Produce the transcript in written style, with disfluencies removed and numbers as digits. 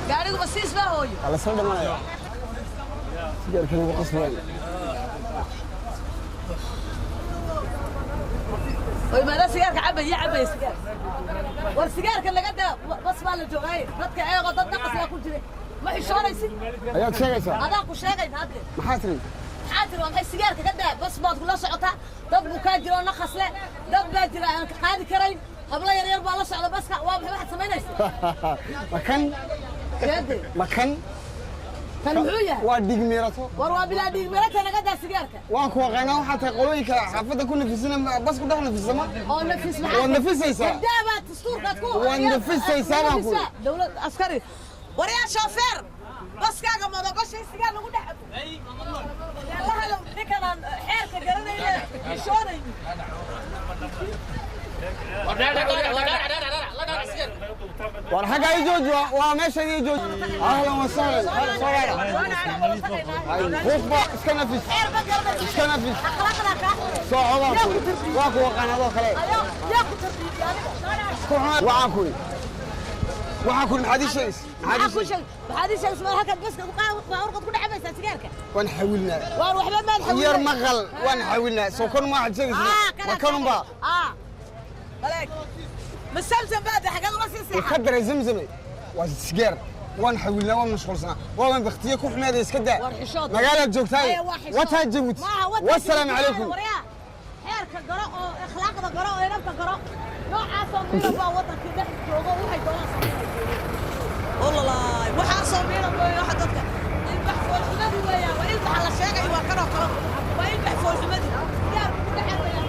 Gaadhigu ma siis baa, hooyo? Waa lasla dhimanaya, sigaarkan ugu qasbayn. Hooyo, maadaa sigaarka cabaya? Cabaya sigaar. War sigaarka laga daa, bas baa la joogaaye. Dadka eego, dad naqas ku jira. Ma xishoonaysid? Ayaad sheegaysaa? Adaa ku sheegayna hadde. Maxaa tiri? Maxaa tiri? Waa maxay? Sigaarka ka daa, bas baad kula socotaa. Dad bukaa jira oo naqas leh, dad baa jira aan ka qaadi karayn, hablo yar yar baa la socda baska. Waa maxay waxaad samaynaysa? Makan. Keede? Makan. Kan muxuu yahay? Waa dhiig miirato. War waa bilaa dhiig mirata, naga daa sigaarka. Waan ku aqaanaa. Waxaa tahay qolooyinka xaafadda ku nafisana, bas ku dhex nafisama. Oo nafis maxaa? Waad nafisaysaa. Daa baad dastuurkaad ku Waad nafisaysaa baan ku. Dawlad askari. Waryaa shoofeer, baskaaga madogoshay sigaar lagu dhex cabo? La halow ninkan aan xeerka garanayne, xishoonayni. War xagga ii jooji, waa meesha ii jooji. Ahlan wa sahlan, soo dhaca. Buuqba iska nafis. Xeer ma garanaysid. Iska nafis. Akhlaaqdaa kaa xun. Soo codaan ku waa ku aqaan adoo kale. Yaa ku tarbiibiyey adiga? Ku xuma. Waxaan ku maxaad ii sheegaysa? Maxaad maxaa ii ku sheegaysa? Sheeg, maxaad ii sheegaysa? Halkaad baska baabuurkaad ku dhex cabaysaa sigaarka. Waan xawilnaa. Waan waxba maad xawilay. Yar maqal, waan xawilnaa. Soo kan ma waxaad sheegaysa? Ma kanunba? Baleeg masamsam baad xagad ula sii Way seexan. Ka daray zamzame waa sigaar. Waan xawilnaa, waan mashquulsanaa, waaban baktiye ku xumeeda. Iska daa. War xishood. Magaalaad joogtaay. Maya, waa xishood. Wataa Jabuuti. Maaha, wataa Wasalaamu Jabuuti. calaykum. Waryaa, xeerka garo oo akhlaaqda garo oo edabta garo. Noocaasoo miran baa wadankii dhex joogo, waxay doonaan sameynayaan. Ololaay, waxaasoo miran weeye waxa dadka ilbax foolxumadii weeyaan. Waa ilbaxa la sheegayo, waa kanoo kale, waa ilbax foolxumadii, sigaarku ku dhex cabayaan.